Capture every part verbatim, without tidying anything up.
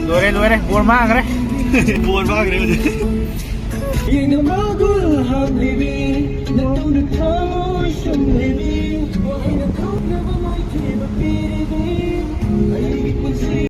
ꯂꯣꯏꯔꯦ, ꯂꯣꯏꯔꯦ, ꯕꯣꯔ ꯃꯥꯡꯈ꯭ꯔꯦ꯫ ꯕꯣꯔ ꯃꯥꯡꯈ꯭ꯔꯦ ꯍꯧꯖꯤꯛ꯫ ꯌꯦꯡꯅ ꯃꯒꯨꯜ ꯍꯥꯞꯂꯤꯕꯤ, ꯅꯇꯨꯅ ꯊꯃꯣꯏ ꯁꯨꯝꯂꯤꯕꯤ, ꯋꯥꯍꯩꯅ ꯊꯣꯛꯅꯕ ꯃꯥꯏꯊꯤꯕ ꯄꯤꯔꯤꯕꯤ, ꯑꯩꯒꯤ ꯄꯨꯟꯁꯤ꯫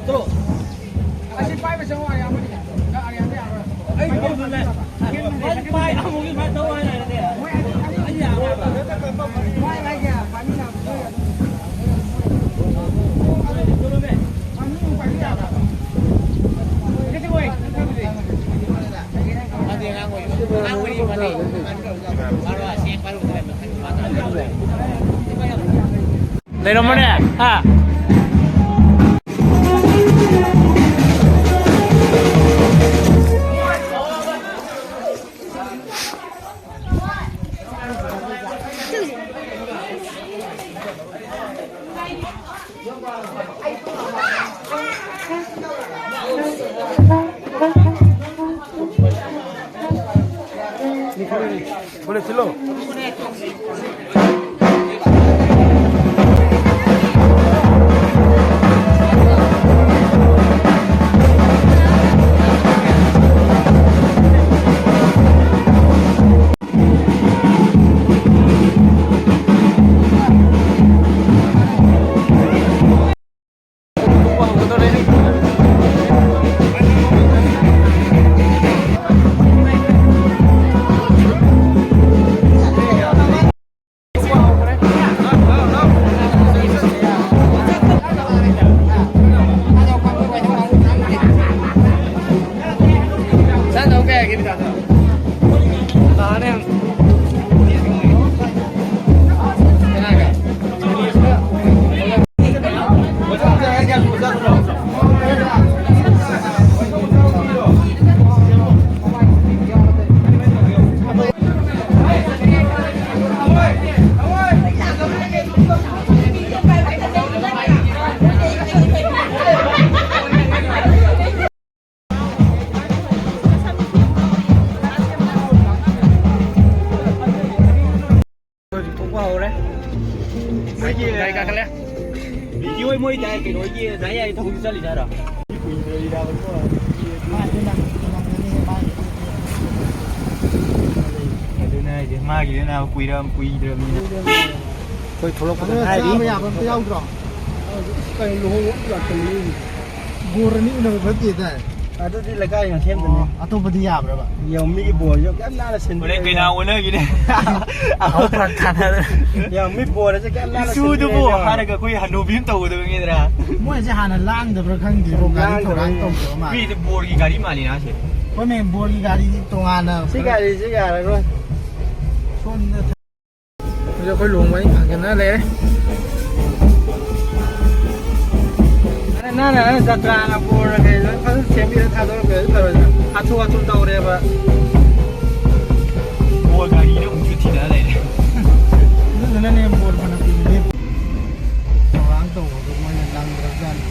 ꯆꯠꯂꯣ꯫ ꯑꯁꯤ ꯄꯥꯏꯕ ꯆꯪꯉꯣ, ꯑꯔꯤꯌꯥꯟꯗ꯫ ꯑꯩ ꯄꯥꯏ ꯑꯃꯨꯛꯀꯤ ꯁꯨꯃꯥꯏꯅ ꯇꯧ ꯍꯥꯏꯔꯗꯤ꯫ ꯃꯣꯏ ꯑꯅꯤ, ꯑꯅꯤ ꯌꯥꯔꯣꯏꯕ꯫ ꯄꯥꯏ ꯍꯥꯏꯁꯦ ꯄꯥꯏꯃꯤꯟꯅꯕꯗꯣ ꯑꯗꯨꯝ꯫ ꯃꯃꯤꯡ ꯄꯥꯏꯕ ꯌꯥꯕ꯭ꯔꯕ? ꯀꯩꯗꯧꯕꯩ? ꯃꯥꯗꯤ ꯑꯉꯥꯡ ꯑꯣꯏꯔꯤ꯫ ꯑꯉꯥꯡ ꯑꯣꯏꯔꯤ ꯃꯥꯗꯤ꯫ ꯃꯥꯗꯣ ꯑꯁꯦꯡꯕ ꯂꯩꯔꯝꯃꯅꯦ꯫ ꯍꯥ? ꯊꯤꯜꯂꯣ꯫ ꯍꯧꯖꯤꯛ ꯊꯣꯛꯄ ꯍꯧꯔꯦ꯫ ꯃꯣꯏꯒꯤ ꯒꯥꯔꯤ ꯀꯥꯈꯠꯂꯦ꯫ ꯚꯤꯗꯤꯑꯣ ꯃꯣꯏ ꯗꯥꯏ ꯀꯩꯅꯣꯒꯤ ꯗꯥꯏ ꯌꯥꯏ ꯊꯧꯕ ꯆꯠꯂꯤꯁꯦ ꯍꯥꯏꯔꯣ? ꯑꯗꯨꯅ ꯑꯗꯨꯅ ꯍꯥꯏꯗꯤ ꯃꯥꯒꯤꯗꯤ ꯅꯥꯕ ꯀꯨꯏꯔ-, ꯀꯨꯏꯗ꯭ꯔꯕꯅꯤꯅ꯫ ꯑꯩꯈꯣꯏ ꯊꯣꯛꯂꯛꯄꯗ ꯑꯗꯨꯅ ꯉꯥꯏꯔꯤ꯫ ꯆꯥꯕ ꯌꯥꯕ ꯑꯝꯇ ꯌꯥꯎꯗ꯭ꯔꯣ? ꯑꯁ, ꯀꯩꯅꯣ ꯂꯨꯍꯣꯡꯕ ꯂꯥꯛꯇꯕꯅꯤ꯫ ꯕꯣꯔ ꯑꯅꯤ ꯎꯅꯕ ꯐꯠꯇꯦ ꯗꯥꯏ? ꯑꯗꯨꯗꯤ ꯂꯩꯀꯥꯏꯅ ꯁꯦꯝꯗꯣꯏꯅꯦ꯫ ꯑꯣ, ꯑꯇꯣꯞꯄꯗꯤ ꯌꯥꯕ꯭ꯔꯕ? ꯌꯦꯡꯉꯣ, ꯃꯤꯒꯤ ꯕꯣꯔꯁꯨ ꯀꯌꯥꯝ ꯅꯥꯟꯅ ꯁꯤꯟꯕꯤ ꯍꯣꯔꯦꯟ ꯂꯩꯔꯦ꯫ ꯀꯩꯅꯥ ꯑꯣꯟꯅꯈꯤꯅꯤ꯫ ꯑꯃꯨꯛ ꯐꯔꯛ ꯇꯥꯅꯗꯅ꯫ ꯌꯦꯡꯉꯣ, ꯃꯤ ꯕꯣꯔꯁꯦ ꯀꯌꯥꯝ ꯅꯥꯟꯅ ꯏꯁꯨꯗꯨꯕꯨ ꯁꯤꯟꯕꯤ ꯂꯩꯔꯦ꯫ ꯍꯥꯏꯔꯒ ꯑꯩꯈꯣꯏ ꯍꯅꯨꯕꯤ ꯑꯃ ꯇꯧꯒꯗꯕꯅꯤꯗ꯭ꯔꯥ? ꯃꯣꯏꯁꯦ ꯍꯥꯟꯅ ꯂꯥꯡꯗꯕ꯭ꯔꯥ ꯈꯪꯗꯦꯕꯣ, ꯒꯥꯔꯤ ꯂꯥꯡꯗꯕꯅꯤ꯫ ꯊꯧꯔꯥꯡ ꯇꯧꯗꯕ ꯃꯥꯜꯂꯦ꯫ ꯃꯤꯗꯤ ꯕꯣꯔꯒꯤ ꯒꯥꯔꯤ ꯃꯥꯜꯂꯤꯅ ꯁꯦ꯫ ꯍꯣꯏ, ꯃꯦꯝ, ꯕꯣꯔꯒꯤ ꯒꯥꯔꯤꯗꯤ ꯇꯣꯉꯥꯟꯅ ꯁꯤ ꯒꯥꯔꯤꯁꯦ ꯌꯥꯔꯔꯣꯏ꯫ ꯁꯣꯝꯗ ꯍꯧꯖꯤꯛ ꯑꯩꯈꯣꯏ ꯂꯨꯍꯣꯡꯕ ꯑꯅꯤ ꯐꯪꯒꯅ ꯂꯩꯔꯦ꯫ ꯑꯔꯦ, ꯅꯥꯟꯅ ꯖꯇ꯭ꯔꯥꯅ ꯕꯣꯔꯅ ꯀꯩ ꯂꯣꯏ ꯐꯖꯅ ꯁꯦꯝꯕꯤꯔ ꯊꯥꯗꯣꯔꯛꯄꯗꯤ ꯐꯔꯣꯏꯗ꯭ꯔꯥ? ꯍꯥꯊꯨ ꯍꯥꯊꯨ ꯇꯧꯔꯦꯕ꯫ ꯕꯣꯔ ꯒꯥꯔꯤꯅ ꯑꯃꯨꯛꯁꯨ ꯊꯤꯅ ꯂꯩꯔꯦ꯫ ꯑꯗꯨꯗꯨꯅꯅꯦ ꯕꯣꯔ ꯐꯅ ꯀꯨꯏꯅ ꯂꯦꯞꯄꯤ꯫ ꯊꯧꯔꯥꯡ ꯇꯧꯕꯗꯣ ꯃꯣꯏꯅ ꯅꯪꯗ꯭ꯔꯕꯖꯥꯠꯅꯤ꯫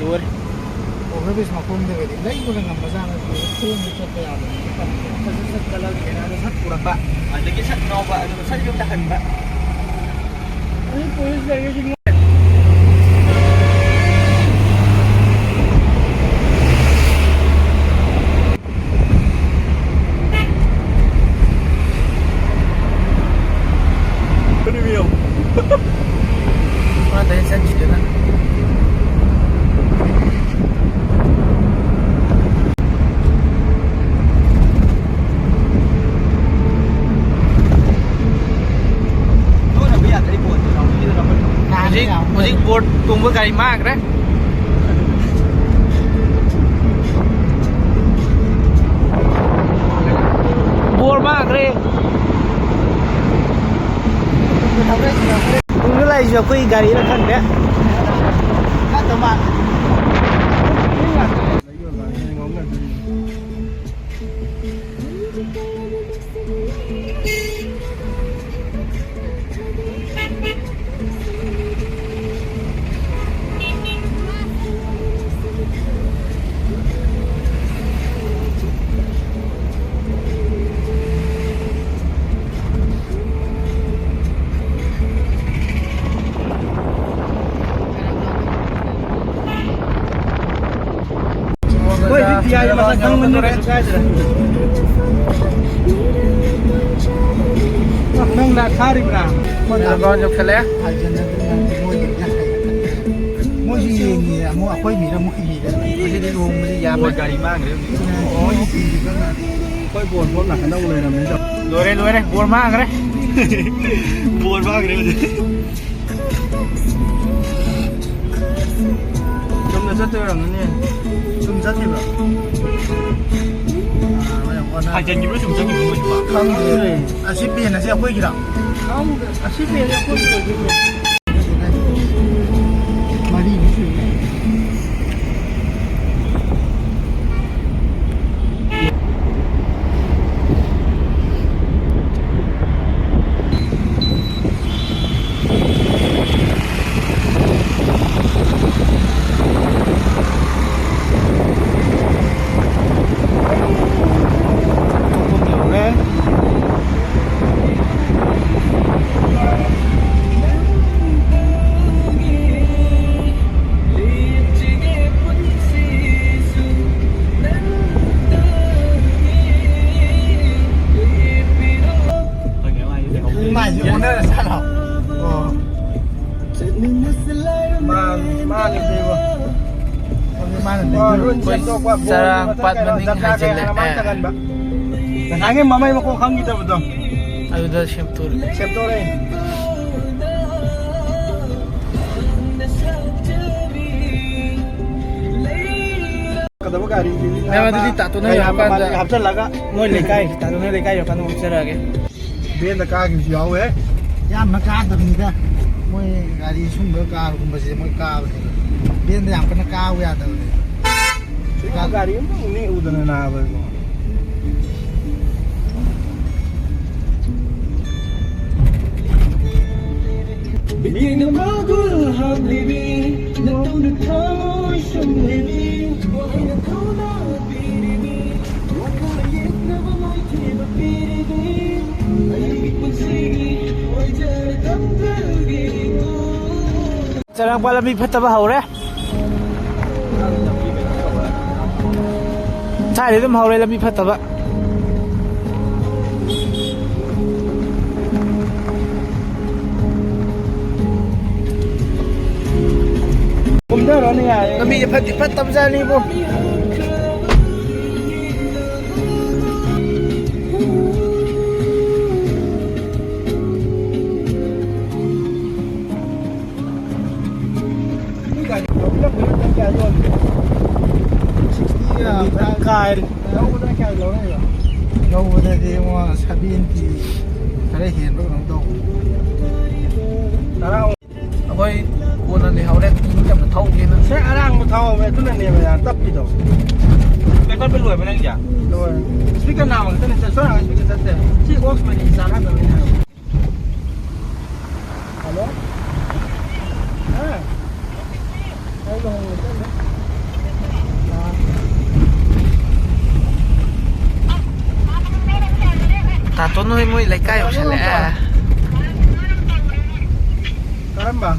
ꯂꯣꯏꯔꯦ꯫ ꯑꯣꯚꯔ ꯕ꯭ꯔꯤꯖ ꯃꯈꯣꯡꯗꯒꯗꯤ ꯂꯩꯕꯒ ꯉꯝꯕꯖꯥꯠ ꯅꯠꯇꯦ꯫ ꯈꯣꯡꯅ ꯆꯠꯄ ꯌꯥꯕꯅꯤ꯫ ꯁꯠ ꯁꯠ ꯆꯠꯂꯒ ꯀꯩꯅꯣꯗ ꯁꯠ ꯄꯨꯔꯛꯄ, ꯑꯗꯒꯤ ꯁꯠ ꯉꯥꯎꯕ, ꯑꯗꯨꯒ ꯁꯠ ꯌꯨꯝꯗ ꯍꯟꯕ꯫ ꯑꯗꯨ ꯄꯨꯂꯤꯁ ꯂꯩꯔꯤꯁꯤ ꯀꯔꯤꯃꯤꯌꯣ? ꯃꯥ ꯇꯩ ꯆꯠꯈꯤꯗꯅ꯫ ꯍꯧꯖꯤꯛ, ꯍꯧꯖꯤꯛ ꯕꯣꯔ ꯇꯣꯡꯕ ꯒꯥꯔꯤ ꯃꯥꯡꯈ꯭ꯔꯦ꯫ ꯕꯣꯔ ꯃꯥꯡꯈ꯭ꯔꯦ꯫ ꯇꯨꯡꯗ ꯂꯥꯛꯏꯁꯨ ꯑꯩꯈꯣꯏ ꯒꯥꯔꯤꯔ ꯈꯪꯗꯦ꯫ ꯅꯪ ꯃꯅꯨꯡꯗ ꯀꯩꯁꯨ ꯀꯥꯏꯗ꯭ꯔꯦ꯫ ꯅꯪ ꯂꯥꯛ ꯊꯥꯔꯤꯕ꯭ꯔꯥ? ꯃꯣꯏ ꯂꯥꯛ ꯌꯧꯁꯜꯂꯛꯑꯦ꯫ ꯍꯥꯏꯖꯟꯅꯗꯅ ꯃꯣꯏꯒꯤꯗꯤ ꯍꯥꯏꯔꯛꯀꯅꯤ꯫ ꯃꯣꯏꯁꯨ ꯌꯦꯡꯉꯤ, ꯑꯃꯨꯛ ꯑꯩꯈꯣꯏ ꯃꯤꯔ ꯃꯣꯏ ꯃꯤꯔ꯫ ꯉꯁꯤꯗꯤ ꯂꯨꯍꯣꯡꯕꯁꯤ ꯌꯥꯝꯃꯦ꯫ ꯃꯣꯏ ꯒꯥꯔꯤ ꯃꯥꯡꯈ꯭ꯔꯦ ꯍꯧꯖꯤꯛ꯫ ꯃꯣꯏ ꯒꯥꯔꯤ ꯃꯥꯡꯈ꯭ꯔꯦ꯫ ꯑꯩꯈꯣꯏ ꯕꯣꯜ ꯐꯣꯝ ꯅꯥꯀꯟꯗ ꯑꯃꯨꯛ ꯂꯩꯔꯝꯃꯦ꯫ ꯂꯣꯏꯔꯦ, ꯂꯣꯏꯔꯦ, ꯕꯣꯜ ꯃꯥꯡꯈ꯭ꯔꯦ꯫ ꯕꯣꯜ ꯃꯥꯡꯈ꯭ꯔꯦ ꯍꯧꯖꯤꯛ꯫ ꯆꯨꯝꯅ ꯆꯠꯇꯣꯏ ꯑꯣꯏꯔꯝꯒꯅꯤ꯫ ꯆꯨꯝ ꯆꯠꯈꯤꯕ꯭ꯔꯣ? ꯍꯥꯏꯖꯟꯈꯤꯕ꯭ꯔꯥ ꯆꯨꯝ ꯆꯠꯈꯤꯕ꯭ꯔꯥ ꯃꯣꯏꯁꯤꯕꯣ? ꯈꯪꯗꯦ꯫ ꯑꯁꯤ ꯄꯦꯟ ꯑꯁꯤ ꯑꯩꯈꯣꯏꯒꯤꯔꯣ? ꯈꯪꯗꯦ꯫ ꯑꯁꯤ ꯄꯦꯟꯁꯦ ꯑꯩꯈꯣꯏꯒꯤ ꯑꯣꯏꯗꯣꯏꯅꯦ꯫ ꯃꯔꯤꯃꯨꯛ ꯁꯨꯏ꯫ ꯃꯥꯏꯁꯦ ꯑꯣꯟꯅꯔ ꯆꯠꯂꯣ꯫ ꯑꯣ꯫ ꯃꯥ-, ꯃꯥꯅꯦ ꯂꯩꯕ꯫ ꯑꯗꯨ ꯃꯥꯅ ꯑꯣ, ꯂꯩꯕ꯫ ꯔꯨꯠ ꯑꯩꯈꯣꯏ ꯁꯦꯝꯗꯣꯛꯄ, ꯕꯣꯜꯒꯤ ꯆꯔꯥꯡ ꯃꯊꯛꯇ ꯄꯥꯠ ꯀꯩꯅꯣ ꯃꯅꯤꯡ ꯗꯞ ꯍꯥꯏꯖꯤꯜꯂꯦ꯫ ꯀꯥꯒꯦ ꯍꯥꯏꯅ ꯃꯥꯅ ꯑꯦ꯫ ꯊꯥꯒꯟꯕ꯫ ꯉꯁꯥꯏꯒꯤ ꯃꯃꯩ ꯃꯈꯣꯡ ꯈꯪꯈꯤꯗꯕꯗꯣ꯫ ꯑꯗꯨꯗ ꯁꯦꯝꯗꯣꯔꯛꯑꯦ꯫ ꯁꯦꯝꯗꯣꯔꯛꯑꯦ꯫ ꯀꯗꯕ ꯒꯥꯔꯤꯁꯤꯗꯤ ꯃꯌꯥꯝ ꯑꯗꯨꯗꯤ ꯇꯥꯇꯣꯅ ꯃꯌꯥꯝ ꯌꯧꯔꯀꯥꯟꯗ ꯃꯃꯥꯡꯗ ꯍꯥꯞꯆꯤꯜꯂꯒ ꯃꯣꯏ ꯂꯩꯀꯥꯏ, ꯇꯥꯇꯣꯅ ꯂꯩꯀꯥꯏ ꯌꯧꯔꯀꯥꯟꯗ ꯑꯃꯨꯛ ꯆꯠꯂꯛꯑꯒꯦ꯫ ꯚꯦꯟꯗ ꯀꯥꯈꯤꯕꯁꯨ ꯌꯥꯎꯋꯦ꯫ ꯌꯥꯝꯅ ꯀꯥꯗꯕꯅꯤꯗ꯫ ꯃꯣꯏ ꯒꯥꯔꯤ ꯁꯨꯝꯕ ꯀꯥꯔꯒꯨꯝꯕꯁꯦ ꯃꯣꯏ ꯀꯥꯕꯅꯦꯕ꯫ ꯚꯦꯟꯗ ꯌꯥꯝ ꯀꯟꯅ ꯀꯥꯕ ꯌꯥꯗꯕꯅꯦ꯫ ꯁꯤ ꯒꯥꯔꯤ ꯑꯃ ꯅꯦꯛꯎꯗꯅ ꯅꯥꯕ ꯏꯕꯣ꯫ ꯃꯤꯠꯌꯦꯡꯅ ꯃꯒꯨꯜ ꯍꯥꯞꯂꯤꯕꯤ, ꯅꯇꯧꯅ ꯊꯃꯣꯏ ꯁꯨꯝꯂꯤꯕꯤ, ꯋꯥꯍꯩꯅ ꯊꯧꯅꯥ ꯄꯤꯔꯤꯕꯤ, ꯋꯥꯈꯜꯅ ꯌꯦꯛꯅꯕ ꯃꯥꯏꯊꯤꯕ ꯄꯤꯔꯤꯕꯤ, ꯑꯩꯒꯤ ꯄꯨꯟꯁꯤꯒꯤ ꯑꯣꯏꯖꯔ ꯇꯝꯖꯒꯦꯀꯣ꯫ ꯆꯔꯥꯡꯄꯥꯠ ꯂꯝꯕꯤ ꯐꯠꯇꯕ ꯍꯧꯔꯦ꯫ ꯁ꯭ꯋꯥꯏꯗꯩ ꯑꯗꯨꯝ ꯍꯧꯔꯦ ꯂꯝꯕꯤ ꯐꯠꯇꯕ꯫ ꯀꯨꯝꯊꯔꯣꯅꯦ ꯌꯥꯔꯦ꯫ ꯂꯝꯕꯤꯁꯦ ꯐꯠꯇꯤ ꯐꯠꯇꯕꯖꯥꯠꯅꯤꯕꯣ꯫ ꯅꯣꯏ ꯒꯥꯔꯤ ꯂꯧꯕꯤꯔꯝꯕ ꯅꯠꯇ꯭ꯔ ꯀꯌꯥ ꯌꯣꯜꯂꯤꯅꯣ? ꯁꯤꯛꯁꯇꯤꯒ ꯀꯥꯏꯔꯦ꯫ ꯂꯧꯕꯗ ꯀꯌꯥ ꯂꯧꯔꯛꯏꯕ? ꯂꯧꯕꯗꯗꯤ ꯏꯉꯣ ꯁꯚꯦꯟꯇꯤ ꯈꯔ ꯍꯦꯟꯕ ꯀꯩꯅꯣꯝ ꯇꯧꯕꯅꯤ꯫ ꯇꯔꯥ꯫ ꯑꯩꯈꯣꯏ ꯀꯣꯟꯅ ꯂꯩꯍꯧꯔꯦ꯫ ꯏꯪ ꯇꯞꯅ ꯊꯧꯒꯦꯅ꯫ ꯁꯦ ꯑꯔꯥꯡꯕ ꯊꯧꯍꯧꯋꯦ, ꯑꯗꯨꯅꯅꯦꯕ ꯌꯥꯝ ꯇꯞꯄꯤꯗꯣ꯫ ꯂꯩꯈꯠꯄ ꯂꯣꯏꯕ ꯅꯪꯒꯤꯁꯦ? ꯂꯣꯏꯔꯦ꯫ ꯁ꯭ꯄꯤꯀꯔ ꯅꯥꯝꯃ ꯈꯛꯇꯅꯦ, ꯁꯣꯝ ꯅꯥꯀꯟ ꯁ꯭ꯄꯤꯀꯔ ꯆꯠꯇꯦ꯫ ꯁꯤ ꯑꯣꯛꯁ ꯃꯅꯤ ꯆꯥꯟꯅꯗꯕꯩꯅꯦ ꯍꯥꯏꯕ꯫ ꯍꯜꯂꯣ? ꯍꯥ? ꯑꯩ ꯂꯨꯍꯣꯡꯕ ꯆꯠꯂꯦ꯫ ꯑꯥ꯫ ꯇꯥꯇꯣꯟ ꯍꯣꯏ ꯃꯣꯏ ꯂꯩꯀꯥꯏ ꯌꯧꯁꯜꯂꯛꯑꯦ꯫ ꯀꯔꯝꯕ?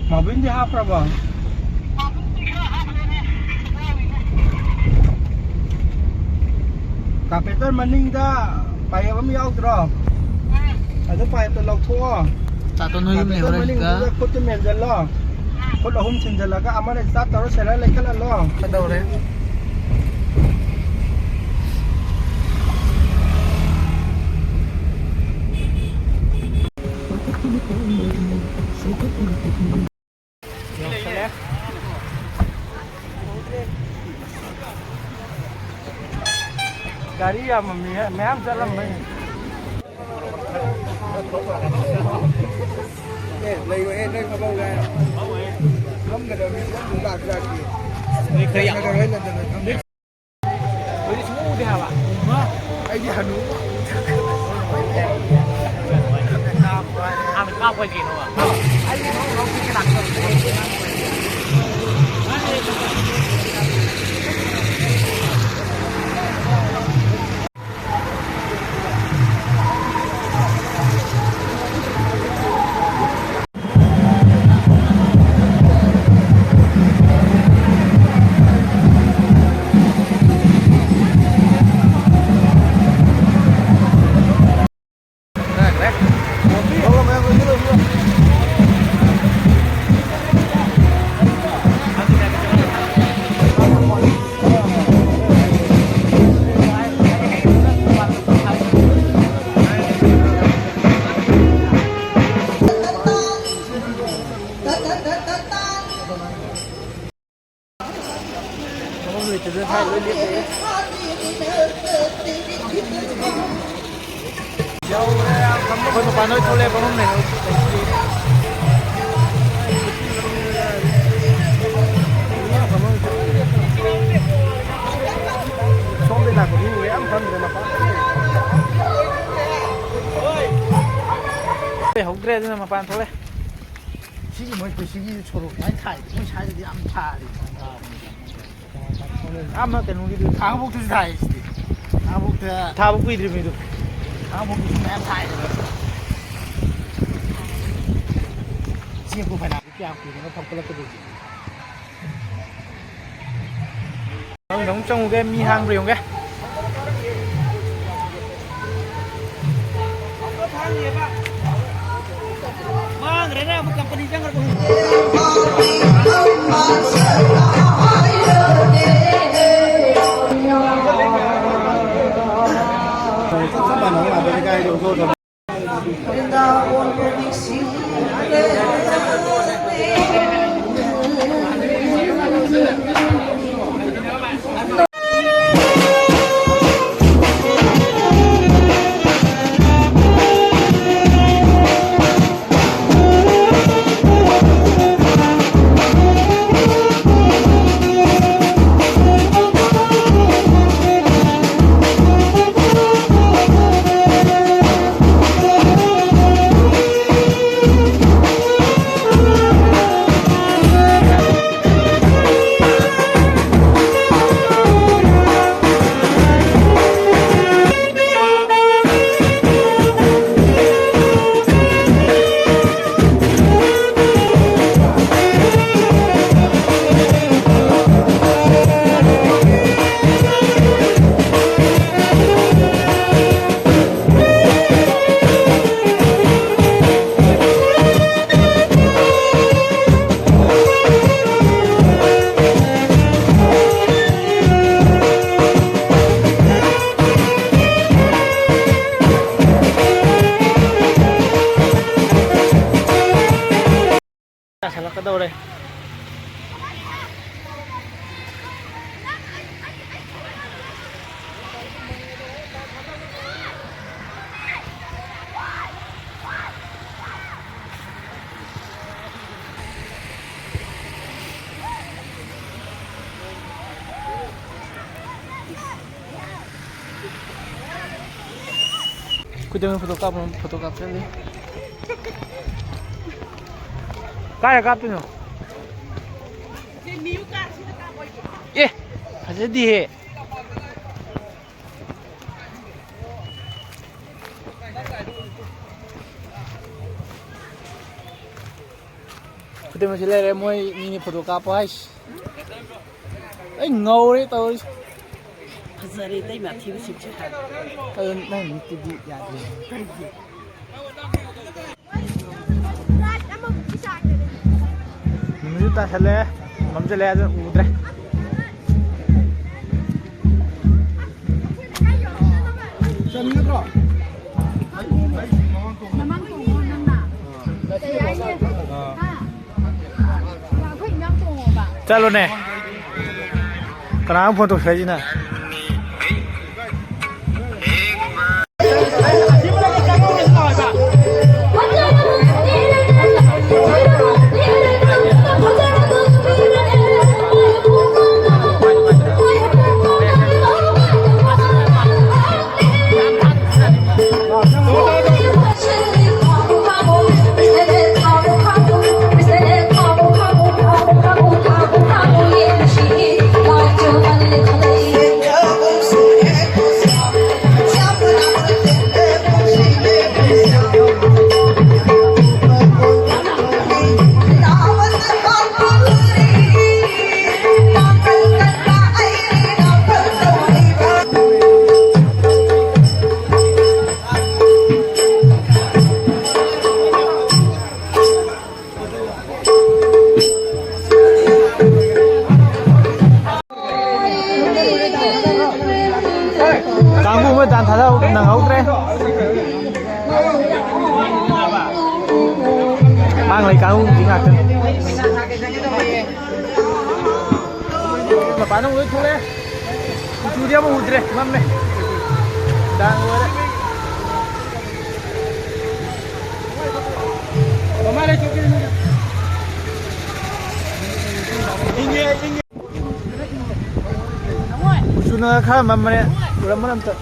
ꯃꯥꯕꯤꯟꯗꯤ ꯍꯥꯞꯈ꯭ꯔꯕꯣ? ꯀꯥꯔꯄꯦꯟꯇꯔ ꯃꯅꯤꯡꯗ ꯄꯥꯏꯞ ꯑꯃ ꯌꯥꯎꯗ꯭ꯔꯣ? ꯑꯗꯨ ꯄꯥꯏꯞꯇꯣ ꯂꯧꯊꯣꯛꯑꯣ꯫ ꯇꯥꯇꯣꯟ ꯍꯣꯏ ꯌꯨꯝ ꯀꯥꯔꯄꯦꯟꯇꯔ ꯂꯩꯍꯧꯔꯦ ꯁꯤꯗ꯫ ꯃꯅꯤꯡꯗꯨꯗ ꯈꯨꯠꯇꯨ ꯃꯦꯟꯖꯜꯂꯣ꯫ ꯈꯨꯠ ꯑꯍꯨꯝ ꯊꯤꯟꯖꯜꯂꯒ ꯑꯃꯅ ꯁ꯭ꯇꯥꯔꯠ ꯇꯧꯔ ꯁꯦꯂꯔ ꯂꯩꯈꯠꯍꯜꯂꯣ꯫ ꯀꯩꯗꯧꯔꯦ? ꯒꯥꯔꯤ ꯌꯥꯝꯃꯝꯃꯤ, ꯃꯌꯥꯝ ꯆꯠꯂꯝꯕꯩꯅꯦ꯫ ꯑꯦ, ꯂꯩꯔꯣꯏꯍꯦ, ꯅꯣꯏ ꯐꯝꯍꯧꯒꯦ ꯍꯥꯏꯔꯣ? ꯐꯝꯒꯗꯕꯅꯤ, ꯐꯝꯗ꯭ꯔꯗꯤ ꯂꯥꯛꯁꯨ ꯂꯥꯛꯇꯦ꯫ ꯅꯣꯏ ꯈꯔ ꯌꯥꯝ ꯂꯩꯔꯣꯏꯍꯦ, ꯂꯟꯗꯟꯗ ꯐꯝ-, ꯍꯧꯖꯤꯛ ꯁꯨꯡꯎ ꯎꯗꯦ ꯍꯥꯏꯕ꯫ ꯑꯩꯗꯤ ꯍꯅꯨ꯫ ꯍꯥꯟꯅ ꯀꯥꯞꯄ ꯀꯩꯅꯣꯕ? ꯂꯣꯏ ꯂꯦꯞꯄꯦ꯫ ꯑꯩꯈꯣꯏ ꯃꯄꯥꯟꯗ ꯂꯣꯏ ꯊꯣꯛꯂꯛꯑꯦ, ꯐꯝꯐꯝ ꯂꯩꯔꯣꯏ꯫ ꯁꯣꯝꯗꯩ ꯂꯥꯛꯄ ꯃꯤ ꯃꯌꯥꯝ ꯐꯝꯗ꯭ꯔꯦ ꯃꯄꯥꯟ꯫ ꯍꯧꯗ꯭ꯔꯦ, ꯑꯗꯨꯅ ꯃꯄꯥꯟ ꯊꯣꯛꯂꯛꯑꯦ꯫ ꯁꯤꯒꯤ ꯃꯣꯏ ꯁꯤꯒꯤ ꯁꯣꯔꯣꯛ ꯃꯌꯥꯏ ꯊꯥꯏ, ꯃꯣꯏ ꯁ꯭ꯋꯥꯏꯗꯗꯤ ꯌꯥꯝ ꯊꯥꯔꯤ꯫ ꯑꯃ ꯀꯩꯅꯣꯒꯤꯗꯨ ꯈꯥꯡꯉꯕꯣꯛꯇꯁꯨ ꯊꯥꯏ ꯁꯤꯗꯤ꯫ ꯈꯥꯡꯉꯕꯣꯛꯇ ꯊꯥꯕ ꯀꯨꯏꯗ꯭ꯔꯤꯕꯅꯤꯗꯨ꯫ ꯈꯥꯡꯉꯕꯣꯛꯇꯁꯨ ꯃꯌꯥꯝ ꯊꯥꯏ꯫ ꯆꯦꯡꯕꯨ ꯐꯅꯥꯝ ꯀꯌꯥꯝ ꯀꯨꯏꯔꯒ ꯐꯧꯒꯠꯂꯛꯀꯗꯣꯏꯁꯦ꯫ ꯃꯅꯨꯡꯗ ꯑꯃꯨꯛ ꯆꯪꯉꯨꯒꯦ, ꯃꯤ ꯍꯥꯡꯕ꯭ꯔꯥ ꯌꯦꯡꯉꯨꯒꯦ꯫ ꯃꯥꯡꯈ꯭ꯔꯦꯅꯦ, ꯑꯃꯨꯛ ꯀꯝꯄꯅꯤ ꯆꯪꯈ꯭ꯔꯕ꯫ ꯈꯨꯗꯝ ꯐꯣꯇꯣ ꯀꯥꯞꯄ, ꯐꯣꯇꯣ ꯀꯥꯞꯆꯜꯂꯤ꯫ ꯀꯥꯏꯗ ꯀꯥꯞꯇꯣꯏꯅꯣ? ꯐꯖꯗꯦꯍꯦ꯫ ꯈꯨꯗꯝ ꯑꯁꯤ ꯂꯩꯔꯦ, ꯃꯣꯏ ꯃꯤꯅꯤ ꯐꯣꯇꯣ ꯀꯥꯞꯄ ꯍꯥꯏꯁꯤ꯫ ꯑꯩ ꯉꯧꯔꯦ ꯇꯧꯔꯤꯁꯦ꯫ ꯐꯖꯔꯦ ꯏꯇꯩꯃ ꯊꯤꯕꯁꯤꯡꯁꯦ ꯍꯥꯏ꯫ ꯑꯗꯨ ꯅꯪ ꯃꯤꯠꯇꯨꯗꯤ ꯌꯥꯗꯦ꯫ ꯀꯔꯤꯒꯤ? ꯅꯨꯃꯤꯠꯁꯨ ꯇꯥꯁꯜꯂꯛꯑꯦ, ꯃꯝꯁꯤꯜꯂꯛꯑꯦ, ꯑꯗꯨꯅ ꯎꯗ꯭ꯔꯦ꯫ ꯆꯟꯒꯗ꯭ꯔꯣ? ꯃꯃꯥꯡ ꯇꯣꯡꯉꯣ ꯅꯪꯅ꯫ ꯍꯥ? ꯑꯩꯈꯣꯏ ꯏꯟꯖꯥꯡ ꯇꯣꯡꯉꯣꯕ꯫ ꯆꯠꯂꯣꯅꯦ꯫ ꯀꯅꯥꯅꯣ ꯐꯣꯟ ꯇꯧꯁꯜꯂꯛꯏꯁꯤꯅ? ꯀꯥꯡꯕꯨ ꯑꯃ ꯗꯥꯟ ꯊꯥꯗ ꯅꯪꯍꯧꯗ꯭ꯔꯦ꯫ ꯃꯥꯡꯂꯩ ꯀꯥꯡꯕꯨꯁꯤ ꯉꯥꯛꯇꯅꯤ꯫ ꯃꯄꯥꯟꯗ ꯑꯃꯨꯛ ꯂꯣꯏ ꯊꯣꯛꯂꯛꯑꯦ꯫ ꯀꯨꯆꯨꯗꯤ ꯑꯃꯨꯛ ꯎꯗ꯭ꯔꯦ, ꯃꯝꯃꯦ꯫ ꯗꯥꯟ ꯂꯣꯏꯔꯦ꯫ ꯃꯃꯥ ꯂꯩꯊꯣꯛꯈꯤꯕꯅꯤꯗ꯫ ꯏꯪꯉꯦ, ꯏꯪꯉꯦ꯫ ꯀꯨꯆꯨꯅ ꯈꯔ ꯃꯝꯕꯅꯦ, ꯎꯔꯝꯃꯅꯤ ꯑꯝꯇ꯫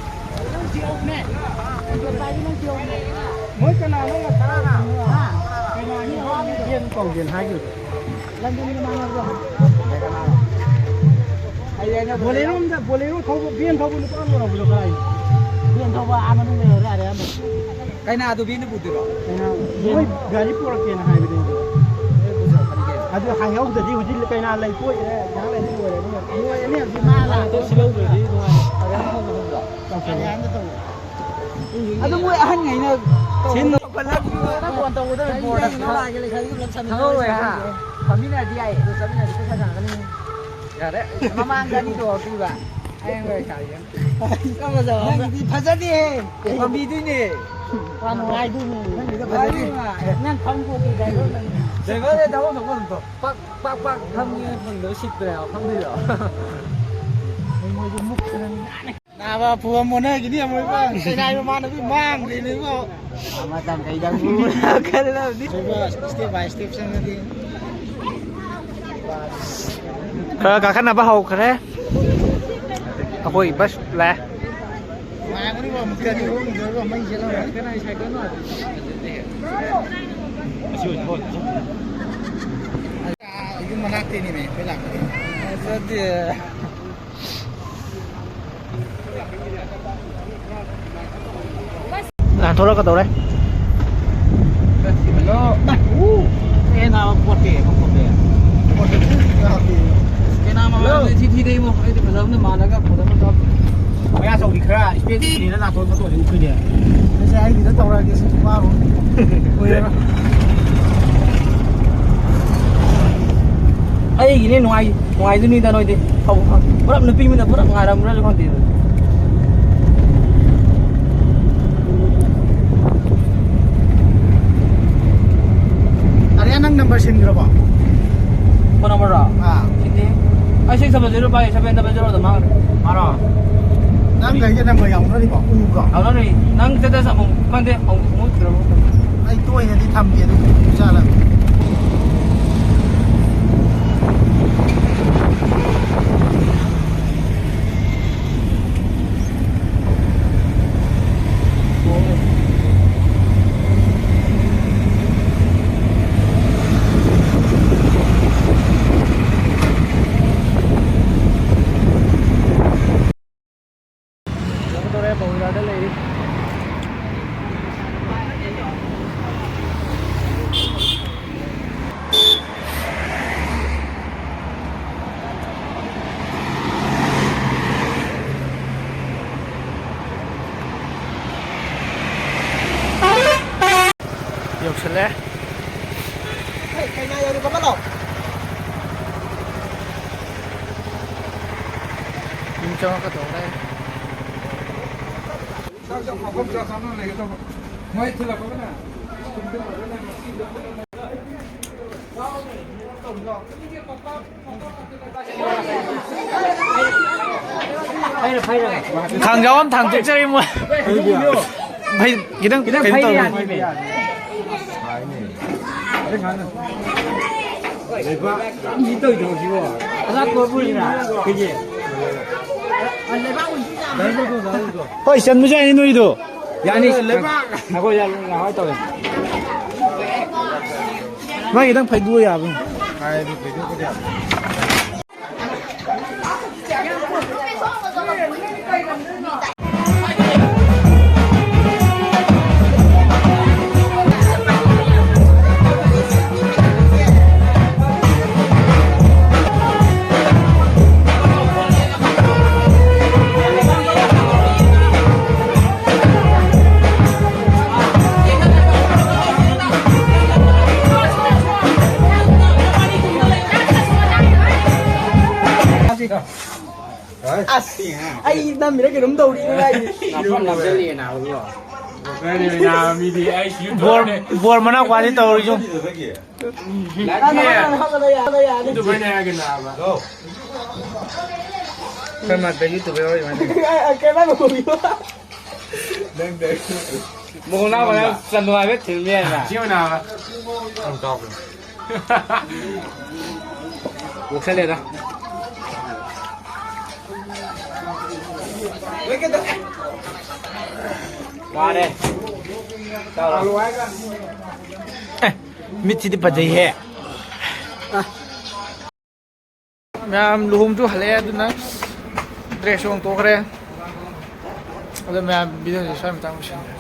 ꯃꯣꯏ ꯀꯅꯥꯅꯣ ꯉꯁꯥꯏ ꯀꯅꯥꯒꯤ ꯚꯦꯟ ꯀꯧꯒꯦꯅ ꯍꯥꯏꯈꯤꯕꯗꯣ? ꯕꯣꯂꯦꯔꯣ ꯑꯝꯗ, ꯕꯣꯂꯦꯔꯣ ꯊꯧꯕ, ꯚꯦꯟ ꯊꯧꯕ ꯅꯨꯄꯥ ꯑꯃ ꯂꯧꯕꯗꯣ ꯀꯗꯥꯏꯅꯣ? ꯚꯦꯟ ꯊꯧꯕ ꯑꯥ ꯃꯅꯨꯡꯗ ꯂꯩꯍꯧꯔꯦ, ꯑꯥ ꯃꯅꯨꯡꯗ꯫ ꯀꯩꯅꯥꯗꯨ ꯚꯦꯟꯗ ꯄꯨꯗꯣꯏꯔꯣ? ꯀꯩꯅꯥ, ꯃꯣꯏ ꯒꯥꯔꯤ ꯄꯨꯔꯛꯀꯦꯅ ꯍꯥꯏꯕꯅꯦ ꯑꯗꯣ꯫ ꯑꯗꯨ ꯍꯥꯏꯍꯧꯗ꯭ꯔꯗꯤ ꯍꯧꯖꯤꯛ ꯀꯩꯅꯥ ꯂꯩ ꯇꯣꯛꯑꯦ, ꯉꯥꯏꯍꯥꯛ ꯂꯩꯔꯗꯤ ꯂꯣꯏꯔꯦ ꯑꯗꯨꯅ꯫ ꯂꯣꯏꯔꯅꯤ ꯍꯧꯖꯤꯛ ꯃꯥ ꯂꯥꯛꯑꯣ꯫ ꯁꯤ ꯂꯧꯗ꯭ꯔꯗꯤ ꯅꯨꯡꯉꯥꯏꯔꯦ꯫ ꯇꯧꯁꯜꯂꯣ꯫ ꯑꯔꯤꯌꯥꯟꯗ ꯇꯧ꯫ ꯑꯗꯨ ꯃꯣꯏ ꯑꯍꯟꯉꯩꯅ ꯇꯧꯕꯗ ꯐꯣꯟ ꯇꯧꯒꯗꯕꯅꯤ, ꯕꯣꯔꯗ꯫ ꯈꯪꯍꯧꯔꯣꯏ, ꯍꯥ? ꯐꯝꯃꯤꯟꯅꯔꯗꯤ ꯌꯥꯏꯌꯦ, ꯑꯗꯨ ꯆꯠꯃꯤꯟꯅꯔꯗꯤ ꯄꯩꯁꯥ ꯆꯪꯉꯛꯀꯅꯤ꯫ ꯌꯥꯔꯦ꯫ ꯃꯃꯥꯡꯗ ꯑꯅꯤ ꯇꯣꯡꯉꯛꯇ꯭ꯔꯤꯕ꯫ ꯑꯩꯅ ꯂꯣꯏ ꯁꯥꯔꯤ꯫ ꯅꯪꯒꯤꯗꯤ ꯐꯖꯗꯦꯍꯦ꯫ ꯄꯥꯝꯕꯤꯗꯣꯏꯅꯦ꯫ ꯋꯥ ꯅꯨꯡꯉꯥꯏꯗꯣꯏꯅꯦ꯫ ꯅꯪꯒꯤꯗꯣ ꯐꯖꯗꯦ꯫ ꯅꯪ ꯈꯪ ꯄꯣꯠꯇꯦ ꯗ꯭ꯔꯥꯏꯚꯔ ꯅꯪ꯫ ꯗ꯭ꯔꯥꯏꯚꯔ ꯊꯕꯛ ꯇꯧꯕ ꯑꯗꯨꯝ ꯇꯧ꯫ ꯄꯥꯛ, ꯄꯥꯛ, ꯄꯥꯛ ꯐꯝꯒꯦ ꯐꯪꯗꯕ ꯁꯤꯠꯇ꯭ꯔꯦ ꯍꯥꯏꯕ, ꯐꯝꯗꯣꯏꯗꯣ꯫ ꯃꯣꯏꯁꯨ ꯃꯨꯛꯇꯅ ꯉꯥꯡꯉꯦ꯫ ꯅꯥꯕ ꯐꯨꯕ ꯃꯣꯠꯅꯈꯤꯅꯤ ꯑꯃꯨꯛ ꯏꯕꯣ꯫ ꯀꯩꯅꯥꯒꯤ ꯃꯃꯥꯟꯅꯕꯤ ꯃꯥꯡꯗ꯭ꯔꯤꯅꯦ ꯏꯕꯣ꯫ ꯃꯇꯝ ꯀꯩꯗꯪ ꯈꯜꯂꯕꯗꯤ꯫ ꯏꯕꯣ, step by step ꯆꯪꯉꯗꯤ꯫ ꯈꯔ ꯀꯥꯈꯠꯅꯕ ꯍꯧꯈ꯭ꯔꯦ꯫ ꯑꯩꯈꯣꯏ ꯕꯁ ꯂꯥꯛꯑꯦ꯫ ꯅꯨꯡꯉꯥꯏꯕꯅꯤꯕꯣ, ꯑꯃꯨꯛꯇꯗꯤ ꯍꯣꯡꯗꯣꯏꯕꯣ, ꯃꯩ ꯆꯠꯂꯝꯃꯅꯤ꯫ ꯌꯨꯝ ꯃꯅꯥꯛꯇꯩꯅꯤꯅꯦ ꯑꯩꯈꯣꯏ ꯂꯥꯛꯄꯗꯤ꯫ ꯐꯖꯗꯦ꯫ ꯂꯥꯟꯊꯣꯔꯛꯀꯗꯧꯔꯦ꯫ ꯍꯜꯂꯣ꯫ ꯎ꯫ ꯑꯦ, ꯅꯥꯕ ꯄꯣꯠꯇꯦ, ꯃꯈꯣꯟꯗꯦ꯫ ꯀꯩꯅꯥ ꯃꯃꯥꯡꯗ ꯊꯤ ꯊꯤꯗ ꯏꯕꯣ꯫ ꯑꯩꯗꯤ ꯐꯖꯕꯅ ꯃꯥꯜꯂꯒ ꯐꯖꯕ ꯇꯧ꯫ ꯃꯌꯥ ꯆꯧꯔꯤ ꯈꯔ space ꯂꯩꯅ ꯅꯥꯇꯣꯟ ꯐꯣꯇꯣꯁꯦ ꯎꯠꯈꯤꯅꯦ꯫ ꯑꯩꯁꯦ ꯑꯩꯒꯤꯗ ꯇꯧꯔꯛꯑꯒꯦ ꯁꯤ ꯋꯥꯔꯨ꯫ ꯀꯨꯏꯔꯔꯣꯏ꯫ ꯑꯩꯒꯤꯅꯦ ꯅꯨꯡꯉꯥꯏ-, ꯅꯨꯡꯉꯥꯏꯗꯣꯏꯅꯤꯗ ꯅꯣꯏꯗꯤ꯫ ꯄꯨꯂꯞ ꯅꯨꯄꯤ ꯃꯤꯅ ꯄꯨꯂꯞ ꯉꯥꯏꯔꯝꯕ꯭ꯔꯁꯨ ꯈꯪꯗꯦ꯫ ꯑꯔꯦ, ꯅꯪ number ꯁꯤꯟꯈ꯭ꯔꯕꯣ? Phone number ꯔꯣ? ꯑꯥ꯫ ꯁꯤꯟꯗꯦ꯫ ꯑꯩ six double zero five seven double zero ꯗ ꯃꯥꯡꯈ꯭ꯔꯦ꯫ ꯃꯥꯔꯣ? ꯅꯪ ꯒꯥꯔꯤꯗ number ꯌꯥꯎꯅꯔꯤꯕꯣ? ꯎꯕ꯭ꯔꯣ? ꯌꯥꯎꯅꯔꯤ꯫ ꯅꯪ status ꯑꯃꯨꯛ ꯈꯪꯗꯦ, ꯑꯃꯨꯛ ꯃꯨꯠꯈ꯭ꯔꯕ ꯈꯪꯗꯦ꯫ ꯑꯩ ꯇꯣꯏꯅꯗꯤ ꯊꯝꯗꯦ ꯑꯗꯨ ꯆꯥꯂ꯫ ꯆꯪꯉꯛꯀꯗꯧꯔꯦ꯫ ꯊꯥꯡꯖꯥꯎ ꯑꯃ ꯊꯥꯡꯗꯣꯛꯆꯔꯤ ꯃꯣꯏ꯫ ꯐꯩ, ꯈꯤꯇꯪ ꯈꯤꯇꯪ ꯀꯩꯅꯣ ꯐꯩ ꯇꯧꯔꯦ꯫ ꯌꯥꯅꯤꯃꯦ꯫ ꯃꯤ ꯇꯧꯗ꯭ꯔꯣ ꯁꯤꯕꯣ? ꯑꯆꯥꯄꯣꯠ ꯄꯨꯔꯤꯔꯥ? ꯀꯩꯒꯤ? ꯍꯣꯏ, ꯆꯟꯕꯁꯨ ꯌꯥꯏꯅꯤ ꯅꯣꯏꯗꯣ꯫ ꯌꯥꯅꯤ꯫ ꯂꯩꯕꯥꯛ꯫ ꯉꯥꯏꯈꯣ, ꯌꯥꯅꯤ, ꯉꯥꯏꯈꯣ ꯇꯧꯋꯦ꯫ ꯃꯥꯏ ꯈꯤꯇꯪ ꯐꯩꯗꯣꯛꯑ ꯌꯥꯕꯅꯤ꯫ ꯑꯁ, ꯑꯩ ꯅꯝꯃꯤꯔ ꯀꯩꯅꯣꯝ ꯇꯧꯔꯤ ꯀꯥꯏꯗꯤ꯫ ꯅꯥꯐꯝ ꯅꯝꯖꯜꯂꯛꯑꯦ ꯅꯥꯕ꯫ ꯀꯩꯅꯣ ꯅꯥꯕ ꯃꯤꯗꯤ ꯑꯩ ꯕꯣꯔ, ꯌꯨꯇ꯭ꯌꯨꯕꯔꯅꯦ꯫ ꯕꯣꯔ ꯃꯅꯥꯎꯄꯥꯗꯤ ꯇꯧꯔꯤꯁꯨ꯫ ꯅꯠꯇꯦ꯫ ꯌꯨꯇ꯭ꯌꯨꯕꯔꯅꯦ ꯍꯥꯏꯔꯒ ꯅꯥꯕ꯫ ꯑꯩꯈꯣꯏ ꯃꯥꯗ ꯌꯨꯇ꯭ꯌꯨꯕꯔ ꯑꯣꯏ ꯃꯥꯜꯂꯦ꯫ ꯀꯩꯅꯣ ꯅꯥꯕ? ꯃꯣꯡ ꯅꯥꯕ ꯅꯪ ꯆꯟꯗꯣ ꯍꯥꯏꯐꯦꯠ ꯊꯤꯟꯕ ꯌꯥꯏꯅ꯫ ꯁꯤ ꯑꯣꯏꯅ ꯍꯥꯏꯕ꯫ ꯌꯥꯝ ꯆꯥꯎꯈ꯭ꯔꯦ꯫ ꯂꯣꯛꯁꯜꯂꯦꯗ꯫ ꯋꯥꯔꯦ꯫ ꯆꯥꯎꯔꯣ꯫ ꯑꯦ, ꯃꯤꯠꯁꯤꯗꯤ ꯐꯖꯩꯍꯦ꯫ ꯃꯌꯥꯝ ꯂꯨꯍꯣꯡꯁꯨ ꯍꯜꯂꯛꯑꯦ, ꯑꯗꯨꯅ ꯗ꯭ꯔꯦꯁꯁꯨ ꯍꯣꯡꯗꯣꯛꯈ꯭ꯔꯦ꯫ ꯑꯗꯣ ꯃꯌꯥꯝ ꯚꯤꯗꯤꯑꯣꯁꯦ ꯁ꯭ꯋꯥꯏ ꯃꯇꯥꯡ ꯂꯣꯏꯁꯤꯟꯒꯦ꯫